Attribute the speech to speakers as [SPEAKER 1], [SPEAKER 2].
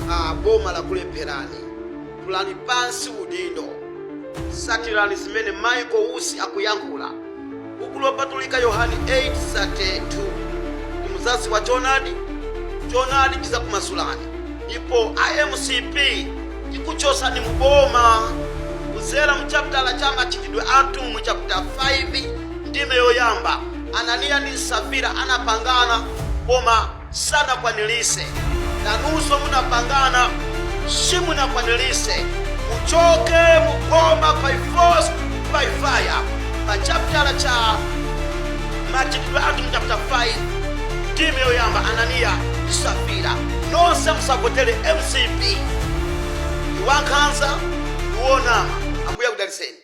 [SPEAKER 1] Boma lakulepherani, tulani pansi udindo, satirani zimene Michael Usi akuyankhula. Buku Lopatulika, Yohani 8:32, ndi muzazi wa choonadi, choonadi chizakumasulani. Ndipo iMCP tikuchosani muboma kuzera mu chapitala cha Machitidwe Atumwi, chapter 5, ndime yoyamba. Ananiya ndi Safira anapangana koma sanakwanirise. Nanunso munapangana, simunakwanirise. Muchoke muboma by force, by fire. Pa chapitala cha Machitidwe Atumwi, chapter 5, ndime yoyamba, Ananiya ndi Safira, nonse musavotere MCP. Ndi wankhanza, ndi wonama. Ambuye akudaliseni.